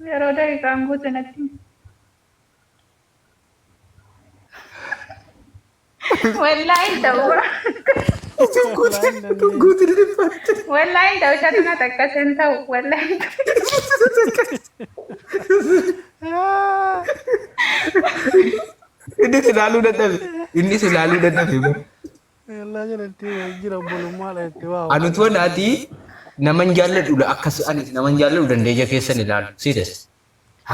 Yeroo daqiiqaan guute natti himi. Wallaahi hin ta'u. Guutuu dhiphatte. Wallaahi hin ta'u. Isatu na takkase hin ta'u. Wallaahi hin ta'u. Innis ilaaluu dadhabe. Innis ilaaluu dadhabe. Yallaa jalatti jira obbolummaadha itti waa. Ani utuu anaati naman jaalladhu akkas ani naman jaalladhu danda'ee ija keessan ilaalu. Siites.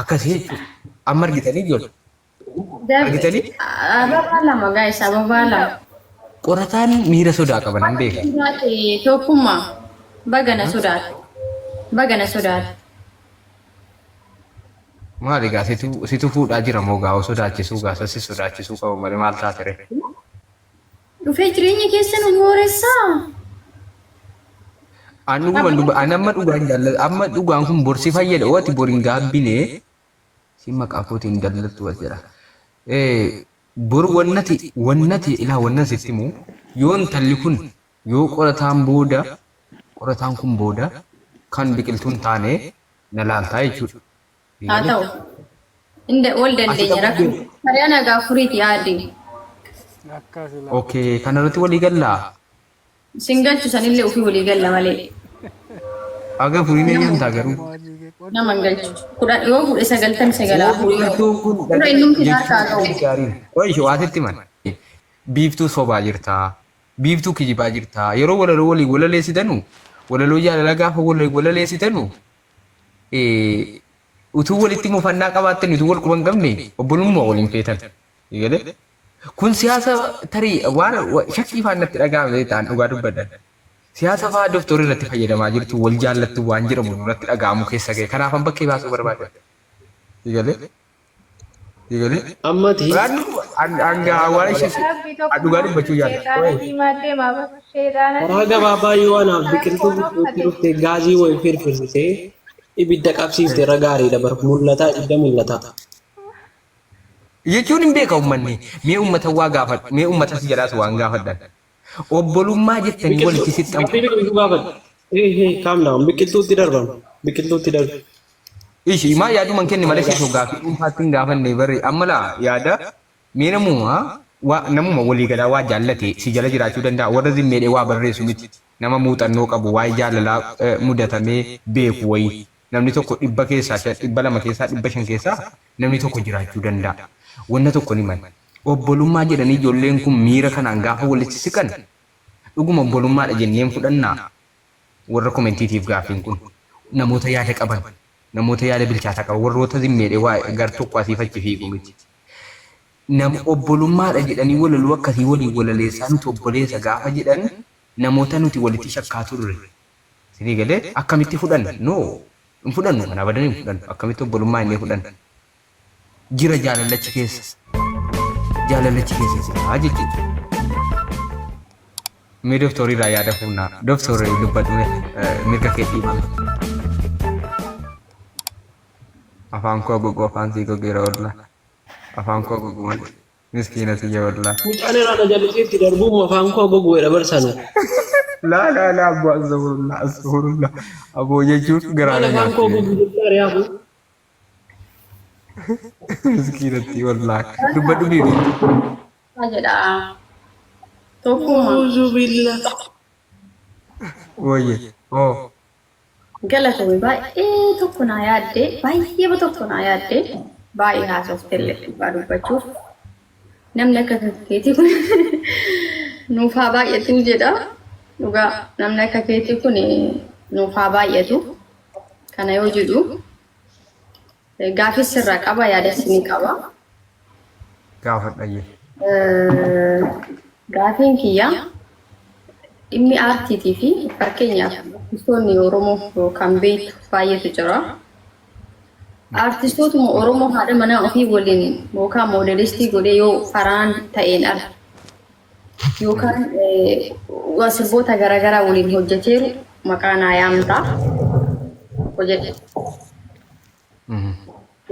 Akkasii jechuudha. Amma argitanii ijoollee. Argitanii? Ababaa lama guys, ababaa lama. Qorataan miira sodaa qaba nan beeka. Sodaate tokkummaa. Baga na sodaate. Baga na sodaate. Maali gaa situ situ fuudhaa jira moo gaa sodaachisuu gaa sassi sodaachisuu qaba malee maal taate ree? Dhufee jireenya keessa nu booressaa. An dhuguman dhuga an amma dhugaan jaalladha amma dhugaan kun bor si fayyada oo ati bor hin gaabbine si maqaa kootiin dallattu as jedha. Eh, Bor wannati wannati ilaa wannan sitti himu yoo intalli kun yoo qorataan booda qorataan kun booda kan biqiltuun taane na laaltaa jechuudha. Haa ta'u. Inda wal Asi dandeenya qabu rakkoo. deemu. Karaa nagaa furiiti yaadde. Akkas ilaa. Okay, kanarratti walii gallaa? Sin galchu sanillee ofii walii galla malee. Aga furiin eeyyamtaa garuu. Nama hin galchu. Kudhan yoo fuudhe sagaltami sagalaa Yoo fuudhee. biqiltuun kun Dura innumti harkaa jechuun qabu. gaariin. Qoy ishee waa sitti himan. Biiftuu sobaa jirtaa. Biiftuu kijibaa jirtaa. Yeroo walaloo walii walaleessitanu walaloo jaalalaa gaafa walii walaleessitanu eh, utuu walitti mufannaa qabaattan utuu wal quba hin qabne obbolummaa waliin feetan. Eegalee? Kun siyaasa tarii waan shakkii faan natti dhaga'ame ta'an dhugaa dubbadhan. Siyaasa fa'aa doktorii irratti fayyadamaa jirtu wal jaallattu waan jedhamu natti dhaga'amu keessa ga'e. Kanaafan bakkee baasuu barbaada. Eegalee? Eegalee? Ammati Hanga waan ishee Rabbi dhugaa tokkummaa dubbachuu yaala. sheexaana diimaa deemaa bara. Sheexaana karaa diimaa. gabaabaa yoo anaaf biqiltuu Rakkoon gidduutti uffate. dhuftee gaazii wayii firfirsitee ibidda qabsiifte irra gaariidha bar mul'ataa ibidda mul'ataa. Jechuun hin beeka uummanni. Mee uummata waa gaafadhu. Mee uummata si jalaas waan gaafadhan. Obbolummaa jettanii Biqiltuu walitti sixxamu. gaaffii biqiltuu gaafadhu. Hey hey calm down biqiltuutti darbam biqiltuutti darbi. Ishi maa yaaduman kenni malee siif gaaffii dhuunfaatti hin gaafanne barri amma laa yaada mee namuma waa namuma walii galaa waa jaallate si jala jiraachuu danda'a warra zimmeedhee waa barreessu miti nama muuxannoo qabu waa'ee jaalalaa mudatamee beeku wayii namni tokko dhibba keessaa 200 keessaa 500 keessaa namni tokko jiraachuu danda'a wanna tokko ni mala obbolummaa jedhanii ijoolleen kun miira kanaan gaafa walitti siqan dhuguma obbolummaadha jennee hin fudhannaa Warra komentiitiif gaaffiin kun namoota yaada qaban, namoota yaada bilchaataa qaban, warroota zimmeedhee waa gar tokko asiif achi fiigu miti. Nam obbolummaadha jedhanii walaloo akkasii waliin walaleessaa nuti obboleessa gaafa jedhan namoota nuti walitti shakkaa turre. Isinii galee akkamitti fudhanna? No hin fudhannu kana abadan hin fudhannu. Akkamitti obbolummaa jennee fudhanna? Jira jaalalli achi keessa. Jaalalli achi keessa jira jechuudha. Mee doktorii irraa yaada fuunaa. Doktorii dubbadhu mee mirga kee dhiibame. Afaan koo gogu afaan sii gogeera wallah. Afaan koo gogu malee. Miskiina tiyya wallah. Mucaan irraa na jallisee itti darbuun afaan koo gogu jedha barsanu. Laa laa laa abboo astagfirullah astagfirullah. Aboo jechuun garaa Maal na afaan koo nyaate. gogu jettaa re'aabu? Miskiinatti wallaahi. Dubbadhu biibi. Maal jedha? Tokkummaa. Uuzubillah. Wayye. Oo. Galatoomi baay'ee tokko naa yaadde baay'ee tokko naa yaadde baay'ee haasoftellee dhugaa dubbachuuf namni akka keetii kun nuuf haa baay'atu jedha dhugaa namni akka keetii kun nuuf haa baay'atu kana yoo jedhu Gaafis sirraa qaba yaadas ni qaba. Gaafadhayyee. Gaafiin kiyya dhimmi aartiitii fi fakkeenyaaf artistoonni Oromoo kan beektu baay'eetu jira. Aartistootuma Oromoo haadha manaa ofii waliin yookaan moodelistii godhee yoo faraan ta'een ala yookaan sirboota garaagaraa waliin hojjeteeru maqaa naa yaamtaa hojjedhe.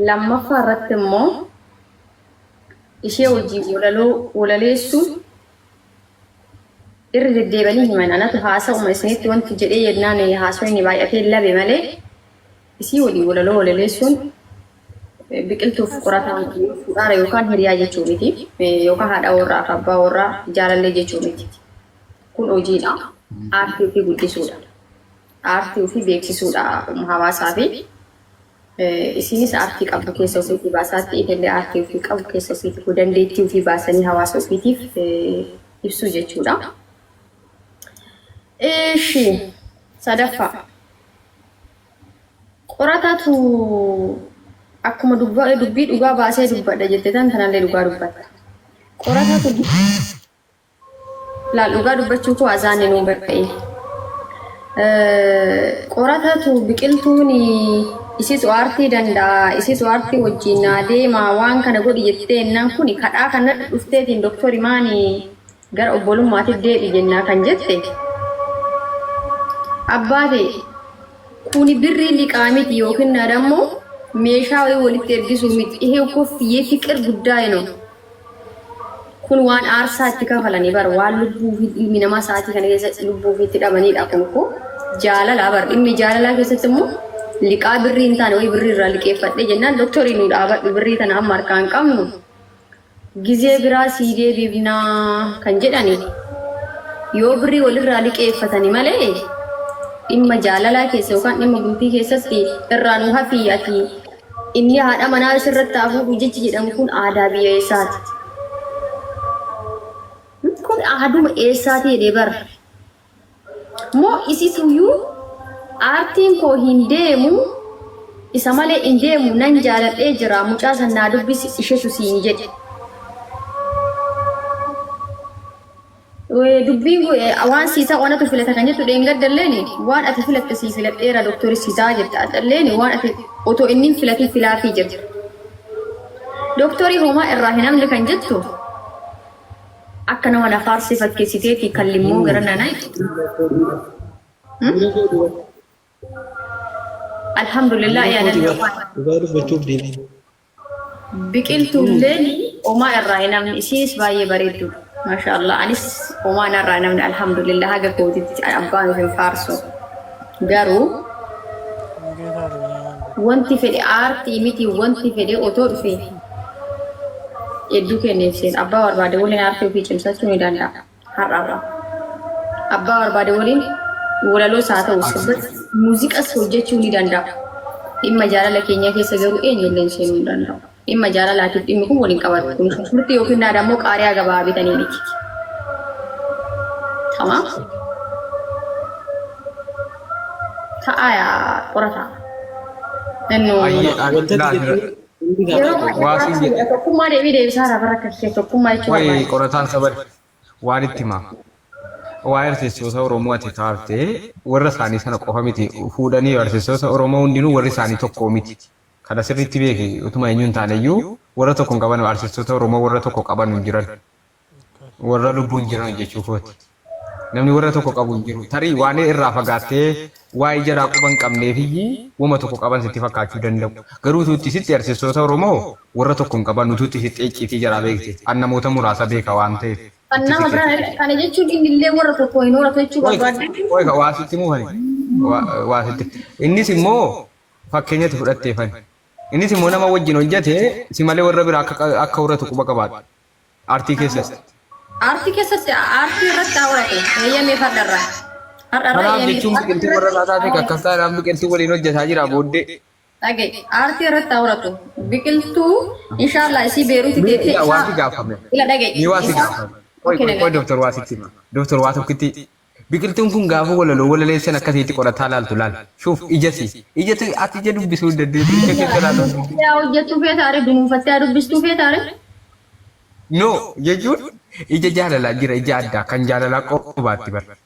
Lammaffaa irratti immoo ishee hojii walaloo walaleessuu irra deddeebi'anii himan. Anatu haasa'uma isinitti wanti jedhee jennaan haasawni baay'atee labe malee Isii waliin walaloo walaleessuun biqiltuuf qorataa miti. Fuudhaara yookaan hiriyaa jechuu miti. Yookaan haadha warraa fi abbaa warraa jaalallee jechuu miti. Kun hojiidha. Aartii ofii guddisuudha. Aartii ofii beeksisuudha hawaasaa fi isinis aartii qabdu keessa ofiitii baasaatti itillee aartii ofii qabu keessa ofiitii dandeettii ofii baasanii hawaasa ofiitiif ibsuu jechuudha. Eshi sadaffaa. Qoratatu akkuma dubbii dhugaa baasee dubbadha jette tan tanallee dhugaa dubbatta. Qoratatu laal dhugaa dubbachuu koo azaanni nuu ba'e. Qoratatu biqiltuun isitu aartii danda'a isitu aartii wajjin naa deema waan kana godhi jettee ennaan kun kadhaa kana dhufteetiin doktori maani gara obbolummaatiif deebi jennaa kan jette abbaa ta'e kuni birrii liqaa miti yookiin dammoo meeshaa wayii walitti ergisuu miti ihee koffiyee fiqir guddaa ነው. Kun waan aarsaa itti kafalanii bara waan lubbuu fi ilmi namaa sa'aatii kana keessa lubbuu ofiitti dhabanidha kun koo jaalalaa bara dhimmi jaalalaa keessatti immoo liqaa birrii hin taane wayii birrii irraa liqeeffadhe jennaan doktorii nu dhaabadhu birrii tana amma harkaa hin qabnu gizee biraa sii deebifnaa kan jedhani yoo birrii walirraa liqeeffatani malee dhimma jaalalaa keessa yookaan dhimma bultii keessatti irraa nu hafii ati inni haadha manaa sirratti haa fuudhu jechi jedhamu kun aadaa biyya eessaati? Kun aaduma eessaati jedhee bara. Moo isituyyuu aartiin koo hin deemu isa malee hin deemu nan jaaladhee jira mucaa san naa dubbisi ishetu siin jedhe. Dubbiin kun waan sii ta'u anatu filata kan jettu dheengaddalleen waan ati filatte sii filadheera doktori sii ta'a jette adhalleen waan ati otoo inni hin filatin filaafii jirta. Doktorii homaa irraa hin hafne kan jettu akka nama na faarsee fakkeessiteeti kan limmoo gara nanaa. Alhamdulillah yaadannoo Dhugaa dubbachuuf deebii. Biqiltuulleen homaa irraa hin hafne isiinis baay'ee bareedduudha. Maashaallah anis homaa narraa hin hafne alhamdulillah haga kootitti abbaan of hin faarsu. Garuu wanti fedhe aartii miti wanti fedhe otoo dhufe hedduu kenneef seen abbaa barbaade waliin aartii ofii cimsachuu ni danda'a har'arraa. Abbaa barbaade waliin walaloos haa ta'u sirbas muuziqas hojjechuu ni danda'a. Dhimma jaalala keenyaa keessa garuu eenyullee seenuu hin danda'u. Dhimma jaalalaatiif dhimmi kun waliin qabatu. Kun shunkurtii yookiin naada immoo qaariyaa gabaa bitanii miti. Tamaam. Ta'aa yaa qorataa. Innuu Wanta ati jettu hundi yeroo isaa baay'ee Waa siin jedhe. tokkummaa deebii deebisaa irraa bara akka kiyya tokkummaa jechuu Wayi barbaade. qorataan saba waan itti himaa. Waa'ee artistoota Oromoo ati kaaftee warra isaanii sana qofa miti fuudhanii artistoota Oromoo hundinuu warri isaanii tokko miti. Kana sirriitti beeki utuma eenyu hin taane iyyuu warra tokko hin qaban artistoota Oromoo warra tokko qaban hin jiran. Warra lubbuun jiran jechuu kooti. Namni warra tokko qabu hin jiru. Tarii waan irraa fagaattee waa'ee jaraa quba hin qabneefiyyi wama tokko qaban sitti fakkaachuu danda'u. Garuu utuutti sitti artistoota Oromoo warra tokko hin qaban utuutti sitti icciitii jaraa beekte. An namoota muraasa beeka waan ta'eef. Kan nama biraa kana jechuun inni illee warra tokko hin horatu jechuu barbaadde. Oye, waa sitti muufani. Waa sitti. Innis immoo fakkeenyatti fudhatteefani. Innis immoo nama wajjin hojjete si malee warra biraa akka horatu quba qabaadha. Aartii keessatti. Aartii keessatti aartii irratti haa horatu. Eeyyamee fadharraa. Har'arraa Kanaaf eeyyamee. jechuun biqiltuu warra isaa taate akkas taadhaan biqiltuu waliin hojjetaa jira booddee. Dhagaye aartii irratti haa horatu. Biqiltuu inshaallah isii Beeruuti teettee Ila waa si isaa. gaafame. Ila dhagaye. Ni waa si gaafame. Qoy qoy qoy doktor waa sitti hima. Doktor waa tokkitti. Biqiltuun kun gaafa walaloo walaleessan akkasitti qorataa laaltu laal. Shuuf ija si. Ija ati ija dubbisuu hin dandeessu. Ija keessa laaluu hin dandeessu. Yaa hojjettuu feetaare dunuunfattee haa dubbistuu feetaare. No jechuun ija jaalalaa jira ija addaa kan jaalalaa qofaatti bara.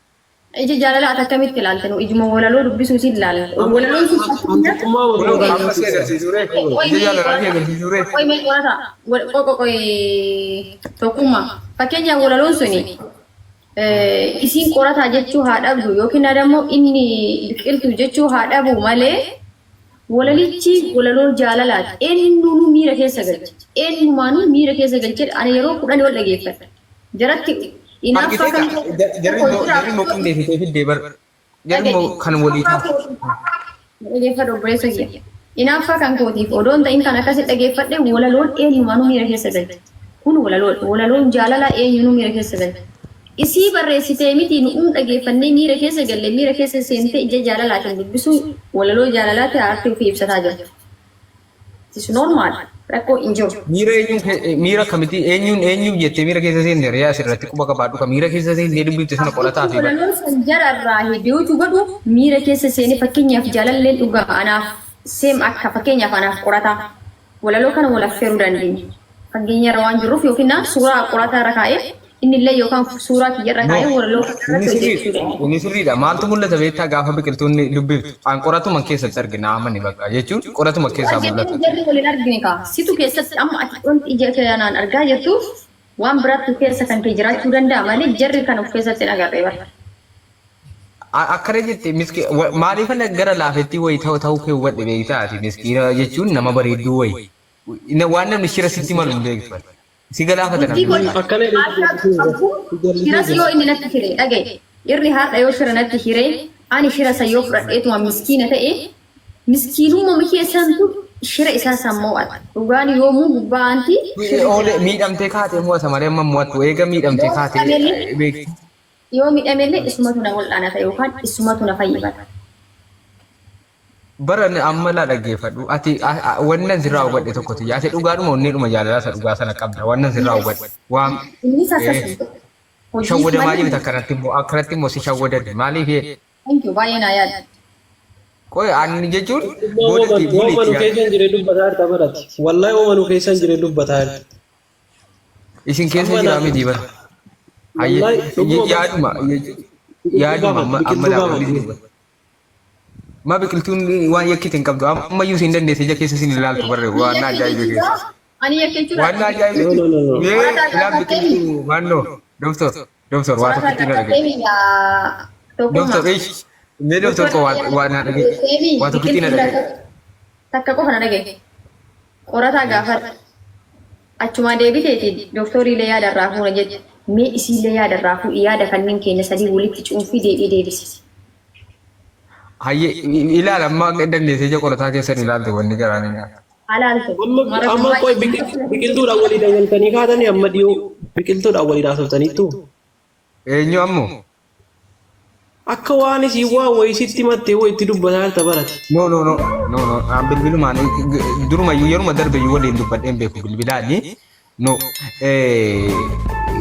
Ija jaalalaa ati akkamitti ilaalte nu ijuma walaloo dubbisuu siin ilaalla. Walaloon sun fakkeenyaaf Antukkummaa Kunoo waloo amma si agarsiisuu ree. Ija jaalalaa si agarsiisuu ree. Qoy mee qorata. Qoy qoy tokkummaa. Fakkeenyaaf walaloon suni isiin qorataa jechuu haa dhabdu yookiin immoo inni biqiltuu jechuu haa dhabu malee walalichi walaloo jaalalaati. Eenyuunuu miira keessa galche. Eenyumaanuu miira keessa galche ani yeroo 10 ol dhageeffadha. Jaratti inaaffaa Argitee kan jarri immoo qindeessitee fiddee bar. Jarri immoo kan walii ta'a. Dhageeffadhu obboleessa kiyya. Inaaffaa kan kootiif odoo hin ta'in kan akkasi dhageeffadhe walaloon eenyumaanuu miira keessa galche. Kun walaloodha. Walaloon jaalalaa eenyunuu miira keessa galche. Isii barreessitee miti nu'uun dhageeffannee miira keessa galle, miira keessa seentee ija jaalalaatiin dubbisuun walaloo jaalalaati, aartii ofii ibsataa jirti. It is normal. Rakkoo hin jiru. Miira eenyuun miira akkamitti eenyuun eenyuuf jettee miira keessa seente riyaa asirratti quba qabaadhu ka miira keessa seentee dubbifte sana qorataa fi bara. Walaloon san jararraa hidiyootu godhu miira keessa seenee, fakkeenyaaf jaalalleen dhugaa anaaf seem akka fakkeenyaaf anaaf qorataa walaloo kana wal affeeruu dandeenya. Fageenya irra waan jirruuf yookiin suuraa qorataa irra kaa'ee inni illee yookaan suuraa kiyya irra No, kaa'ee walaloo kana inni irratti sirriidha. hojjechuu dandeenya. Inni sirriidha. Maaltu mul'ata beektaa gaafa biqiltuun dubbiftu? An qoratuma keessatti argina amani bakka jechuun qoratuma keessaa mul'ata. Arginu jarri waliin argine kaa. Situ keessatti amma ati wanti ija kanaan argaa jirtu waan biraattu keessa kan kee jiraachuu danda'a malee jarri kan of keessatti hin agarre bara. Akkana jette miski maaliif ana gara laafetti wayi ta'u ta'uu kee hubadhe beektaa ati miskiina jechuun nama bareedduu wayi. Waan namni shira sitti malu hin beektu. Si galaafata Bultii namni. koo Akkana qabu shiras yoo inni natti hire dhagaye, irri har'a yoo shira natti hire, ani shira san yoo fudhadheetuma miskiina ta'e, miskiinummaa keessantu shira isaa san mo'ata. Dhugaan yoomuu gubbaa anti shirri Oole miidhamtee kaatee mo'ata malee amma mo'attu eega miidhamtee yoo kaatee miidhamellee beektu. Yoo miidhamellee isumatu na wal'aanata yookaan isumatu na fayyifata. Bara amma laa dhaggeeffadhu ati wannan sirraa hubadhe tokkotu jira. Ati dhugaadhuma onneedhuma jaalalaa isa dhugaa sana qabda. Wannan sirraa hubadhe waan Innis akkasuma. Hojiif shawwadamaa malee. jirta, akkanatti immoo si shawwadan maaliif? Thank you, baay'ee naa yaada. Qoy ani jechuun boodatti Oomanu buliitti keessa hin jirre dubbataa jirta barati. Wallahi oomanu keessa hin jirre dubbataa jirta. Isin keessa Amma jira na- miti bara. Wallahi dhuguma Yaaduma yaaduma amma amma biqiltuu laa gaafadhu. Ma biqiltuun waan yakkite hin qabdu, ammayyuu isin dandeesse ija keessa isin ilaaltu barre waan na ajaa'ibe keessa. Ani yakka jechuudha. Waan na ajaa'ibe. No, no, no, no. Mee ilaa biqiltuu maannoo doktor doktor waa tokkotti na dhagaye. Doktor ish mee doktor koo waa na dhagaye, waa tokkotti na dhagaye. Takka qofa na dhagaye. Qorataa gaafadha. Achumaa deebiteeti doktoriilee yaada irraa fuuna jette. Mee isiillee yaada irraa fuudhi, yaada kanneen keenya sadii walitti cuunfii deebii deebisi. Hayyee ilaala, amma dandeesse ija qorataa keessan ilaaltu wanni garaa ni nyaata. Alaaltu. Amma amma qoy biqiltuudhaan walii dawwaltanii kaatanii amma dhiyoo biqiltuudhaan walii haasoftaniittu. Eenyu ammoo? Akka waan isii waa wayii sitti himattee wayii itti dubbataa jirta barate. No, no, no, no, no, an bilbilumaan durumayyuu yeruma darbeyyuu waliin dubbadheen beeku bilbilaani. No,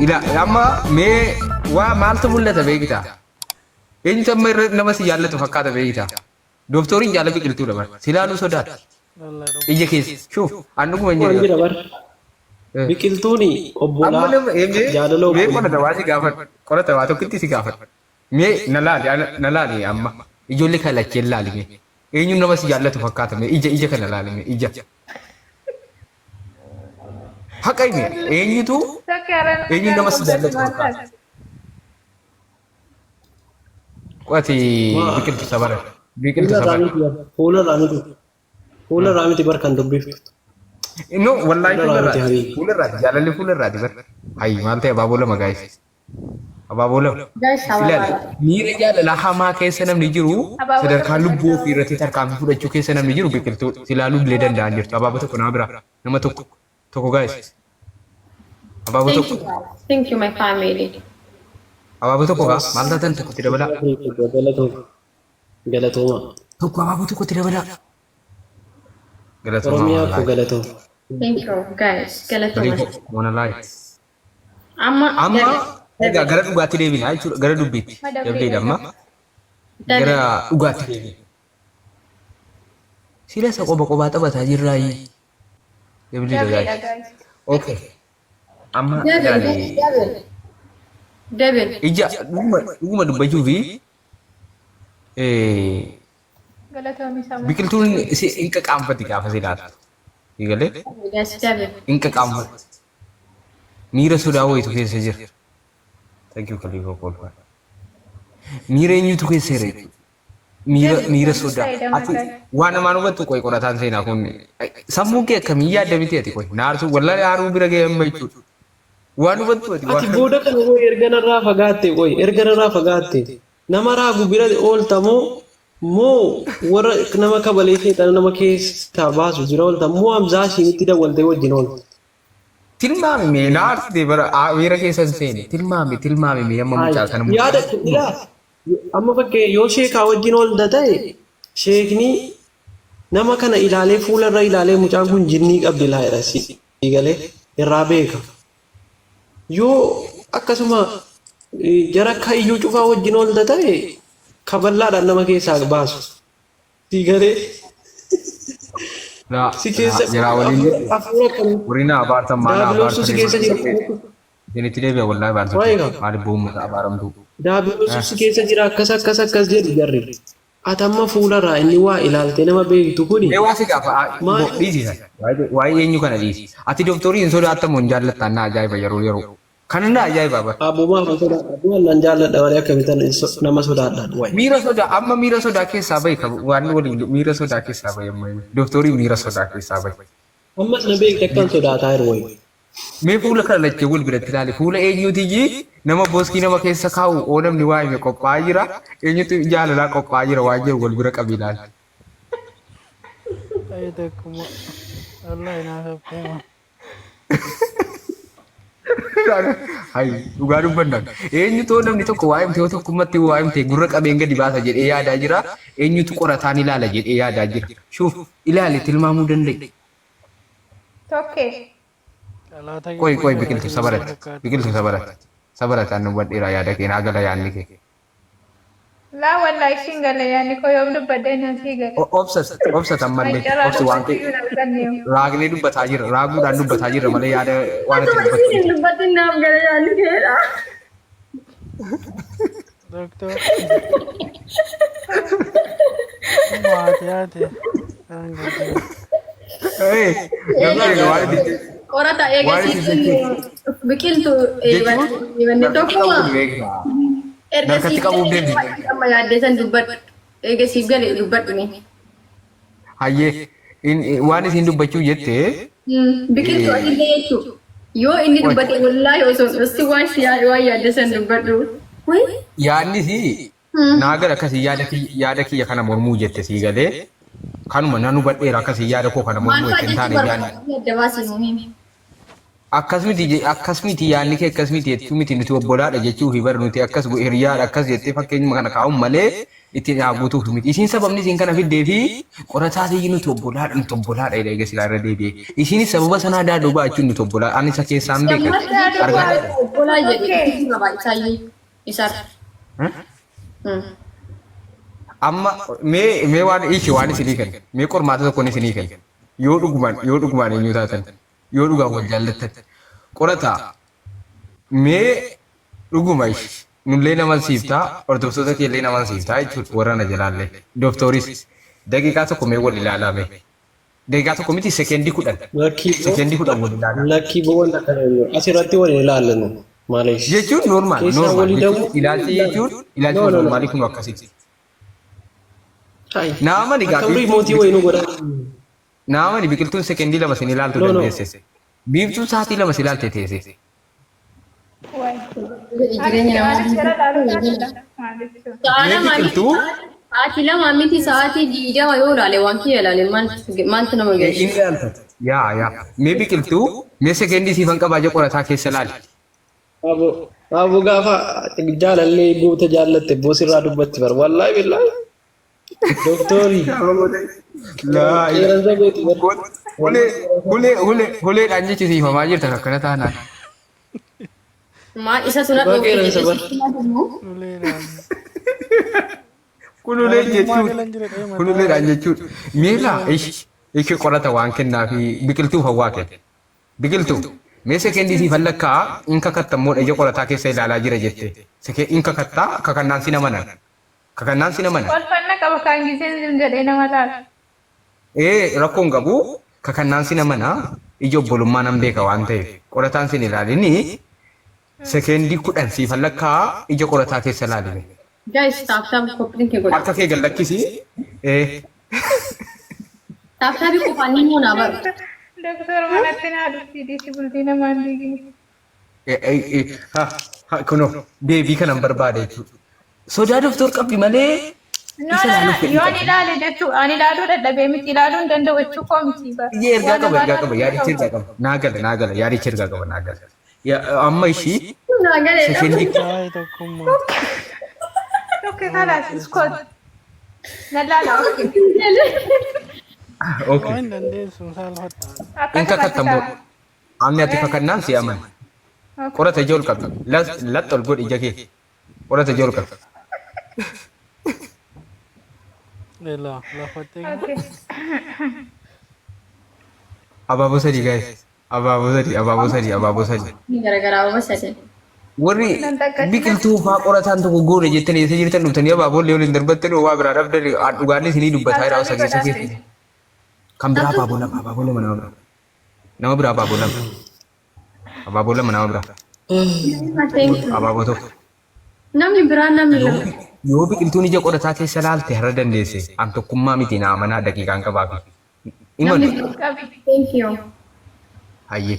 ila amma mee waa maaltu mul'ata beektaa? Eenyutu amma irra nama si jaallatu fakkaata beektaa? Dooktoriin jaala biqiltuudha bara. Si ilaaluu sodaata. Ija keessa. Shuuf, an dhuguma hin Waan jedhu. jira bar. Biqiltuun Amma obbolaa nama mee jaalala mee obbolaa. qorata waa si gaafadhu. Qorata waa tokkitti si gaafadhu. Mee na laali na laali, amma ijoollee kana lacheen laali mee. Eenyuun nama si jaallatu fakkaata mee ija kana laali mee ija. Haqa himi, eenyutu eenyuun nama si jaallatu fakkaata? Qo'ati biqiltu sabara. Biqiltu Fuula irraa sabara. miti bar. Fuula irraa miti. Fuula irraa miti bar kan dubbiftu. No, wallaahi Fuula fuula irraa miti irraati. habiibi. Fuula irraati. Jaalalli fuula irraati bar. Hayyi maal ta'e, abaaboo lama gaayis. Abaaboo lama. Guys, Ilaali, abaaboo. miira jaalalaa hamaa keessa namni jiru, Abaaboo sadarkaa tokko lubbuu ofii irratti tarkaanfii fudhachuu keessa namni jiru biqiltuu si ilaaluu illee danda'an jirtu. Abaaboo tokko nama biraa. Nama tokko. Tokko gaayis. Abaaboo Thank tokko. you guys. Thank you, my family. Abaaboo tokko gaa maal taatan, tokkotti dabalaa. Galatooma. Galatooma. Tokko, abaaboo tokkotti dabalaa. Galatoomaa Oromiyaa koo wallaahi. galatooma. Thank you guys. Galatooma. Wallaahi. Amma Amma egaa gara dhugaatti deebina jechuudha. Gara dubbiitti. Dableedha amma. Gara dhugaatti deebina. Sila isa qoba qobaa taphataa jirraayi. Dableedha Dableedha guys. guys. Okay. Amma Double, ilaali. double. Double. Ija dhuguma dhuguma dubbachuu fi Galatoomi sama. biqiltuun si hin qaqaanfatti gaafa si ilaaltu. Eegalee Guys, double. hin qaqaanfatti. Miira sodaa wayitu keessa jira. Thank you Khalifa Kolfaa. Miira eenyutu keessa jira jechuudha? Miira sodaa. Ati waan namaan hubattu qoy, qorataan seenaa kun sammuun kee akkamii yaadda miti ati qoy naartuu wallaahi aaruu bira ga'e amma jechuudha. Waan hubattu ati Ati waan. booda kana qoy erga narraa fagaatte, qoy erga narraa fagaatte nama raagu bira oolta moo? Moo warra nama kabalee seexana nama keessaa baasu jira oolta moo Hamzaa Haashimitti dawwaltee wajjin oolta? Tilmaami mee na aarsite bara miira keessa hin seene. Tilmaami tilmaami mee amma mucaa kana mucaa. Yaada ilaa amma fakkee yoo sheekaa wajjin oolta ta'e sheekni nama kana ilaalee fuula irra ilaalee mucaan kun jinnii qabdi laa jedha si galee irraa beeka. Yoo akkasuma jara kayyuu cufaa wajjin oolta ta'e kaballaadhaan nama keessaa baasu. Sii galee Laa si keessa jaraa waliin hafuura akkamii warri na abaartan maal na daabiloosuu si abaartan keessa jira. isinitti deebi'a wallaahi Waa'ee abaartutti qaba. maaliif uummata abaaramtu. Daabiloosuu si keessa jira akkas akkas akkas jedhu jarri. Ati amma fuularraa inni waa ilaaltee nama beektu kuni Mee waa si gaafa maal dhiisi sana waa'ee eenyu kana dhiisi. Ati dooktorii hin sodaattamu hin jaallattaan na ajaa'iba yeroo yeroo. Kana na ajaa'iba bara. Abbumaa fi sodaadha. Abbuma nan jaalladha malee akkamittan nama sodaadha. Wayi. Miira sodaa amma miira sodaa keessaa bahi kan waan waliin miira sodaa keessaa bahi amma dooktorii miira sodaa keessaa bahi. Ammas na beekte akkan sodaataa jiru wayi. Mee fuula kana lachee wal biratti ilaali. Fuula eenyuutiyyi nama boskii nama keessa kaa'u oo namni waa hime qophaa'aa jira. Eenyutu jaalalaa qophaa'aa jira waan jiru wal bira qabi ilaali. Ay tokkuma. Wallahi naaf hafteema. Hayi dhugaa dubbannaan. Eenyutu namni tokko waa himte yoo tokkummatti waa himte gurra qabeen gadi baasa jedhee yaadaa jira. Eenyutu qorataan ilaala jedhee yaadaa jira. Shuuf ilaali tilmaamuu danda'e. Tokkee. Dhalaata Qoy kee qoy kun biqiltuu jiraachuu sabarati. fakkaata. Biqiltuu sabarati. Sabarati annu badheera yaada kee naa gala yaadni kee. Laa wallahi ishiin gala yaadni koo yoom dubbadhee naan sii gala. Obsa obsatan mallee Maccaraa obsi waan ta'e dubbachuyyuu na arganneewu. raagnee dubbataa jirra raaguudhaan dubbataa jirra malee yaada waan ati Atuma dubbattu isiin hin dubbatin naaf gala yaadni keedha. Doktor. Maati haati. Kan godhe. Ee, namni eega waan itti Qorata waan eegasiif itti biqiltuu jechuun eebanne narkatti tokkuma qabuun beekna. erga Narkatti siif qabuuf galee deemti. amma yaaddee san dubbadhu. Eega siif gale dubbadhu mee. Hayyee waan isin dubbachuu jette Biqiltuu atillee jechuudha. Yoo inni qoy dubbate wallaahi osoo si waan si yaade waan yaadde san dubbadhu. Wayi. yaadni si naa gala akkasii yaada kiyya kana mormuu jette sii galee kanuma nan hubadheera akkasii yaada koo kana Maal mormuu fa'aa jette hin jechuu taane yaadni. barbaadde adda baasii nuu himi. Akkas miti akkas miti yaadni kee akkas miti jechuu miti nuti obbolaadha jechuu fi bara nuti akkas hiriyaadha akkas jettee fakkeenyuma kana kaa'uun malee ittiin haa guutuuf miti. Isiin sababni isiin kana fiddee fi qorataa ta'ii nuti obbolaadha nuti obbolaadha jedha eega silaa irra deebi'ee. Isiinis sababa sanaa daaduu ba'achuun nuti obbolaadha ani isa keessaan beekan Gammachuu argaa duwwaa jira. obbolaa jedhe Tokkee. itti qaba isaayyuu isaarra. Amma mee mee waan ishee waan isinii kenna mee qormaata tokkoon isinii kenna yoo dhugumaan eenyu taatan yoo dhugaan wal jaallattan qorataa mee dhuguma ishi nullee nama siiftaa hordoftoota keellee nama siiftaa jechuudha warra na jalaallee doktooris daqiiqaa tokko mee wal ilaalaa mee daqiiqaa tokko miti sekendii 10 Lakkii boo sekendii 10 wal ilaalaa lakkii boo wanta kana hin jiru. Asirratti wal hin ilaallannu. Maaliif? Jechuun normal Keessaa normal walii jechuun dawuu ilaalchi jechuun ilaalchi No, no, no. normaalii kun akkasitti. Ai. Naamani gaa Akkam biiftuun riimootii wayii nu godhaa. Naamani biqiltuun sekendii 2 sin ilaaltu No, no. dandeesse. Biiftuun sa'aatii 2 si ilaalte teesse. Wayi. Jireenya namaa Anis jala laaluu jaalladha. Maal jechuun? Sa'a Mee lama miti biqiltuu sa'aatii 2 miti sa'aatii 20 yoo ilaale waan kiyya ilaale maaltu nama geessu? Inni ilaalta. Yaa yaa. Mee biqiltuu mee sekendii siifan qabaa jee qorataa keessa laali. Abo abo gaafa jaalallee goota jaallatte boosirraa dubbatti bar wallaahi billaahi. Doktorii Laa qeeransa gooti bar. Ulee ulee ulee uleedhaan jechisiifamaa jirta akkana taanaan. Maal isa suna Dhugaa dhoofte qeeransa jedhee bar. sitti himu? Uleedhaan. Kun ulee Gaarummaa jechuudha. jala hin jire dhee Kun mataa. uleedhaan jechuudha. Meelaa ishi ishi qorata waan kennaa fi biqiltuu hawwaa kenna. Biqiltuu mee sekendii siifan lakkaa in kakattammoo ija qorataa keessa ilaalaa jira jette. Sekee in kakattaa kakannaan si namanan. Kakannaan si namanan. Kolfanna qaba kaan giseen zim jedhee nama laala. Ee rakkoon qabu kakannaan si namana ija obbolummaa nan beeka waan ta'eef qorataan sin ilaalini sekendii 10 siifan lakkaa ija qorataa keessa ilaalime. Guys, tap tap copy link godha. Harka kee gad lakkisi. Ee Tap tap qofaan ni moona baru. Doktor manatti naa dhufti dhiisi bultii namaan diigini. Ha ha kunoo deebii kanan barbaade jechuudha. Sodaa doktor qabdi malee No, Isa no, ilaaluuf no. fedhii Yoon qabda. ilaale jechuu ani ilaaluu dadhabee miti, ilaaluu hin danda'u jechuu koo miti. Iyyee ergaa Waan qaba, namaa ergaa qaba, ilaaluu yaadichi danda'u. ergaa qaba. Naa gala, naa gala, yaadichi ergaa qaba, naa gala. Amma ishii Naa galee. sekendii Waa'ee tokkummaa. Okay, kalaas iskoot. Na laala, okay. Okay. Waan hin dandeessu saalfadha. In Akkasumatti kakattammoo ta'a. amni ati kakannaan si amana. Qorata ija ol qabda. Laxxa ol godhi ija kee. Qorata ija ol qabda. Elaa lafattee. Okay. Abaaboo 3 guys. Abaaboo 3, abaaboo 3, abaaboo 3. Ni garagaraa abaaboo 3. Warri Nan takka. biqiltuu faa qorataan tokko goone jettanii eessa jirtan dhuftanii abaaboo waliin darbattanii waa biraa dhabdanii dhugaanni isinii dubbataa jira osoo keessa keessa. Kan biraa abaaboo 2, abaaboo 2 nama biraa. Nama biraa abaaboo 2. Abaaboo 2 nama biraa. Thank you. Abaaboo 1. Namni biraan namni 2. Yoo biqiltuun ija qorataa keessa laalte har'a dandeesse an tokkummaa miti na amanaa daqiiqaan qabaafi. Imalu. Namni Qabi. Thank you. Hayyee.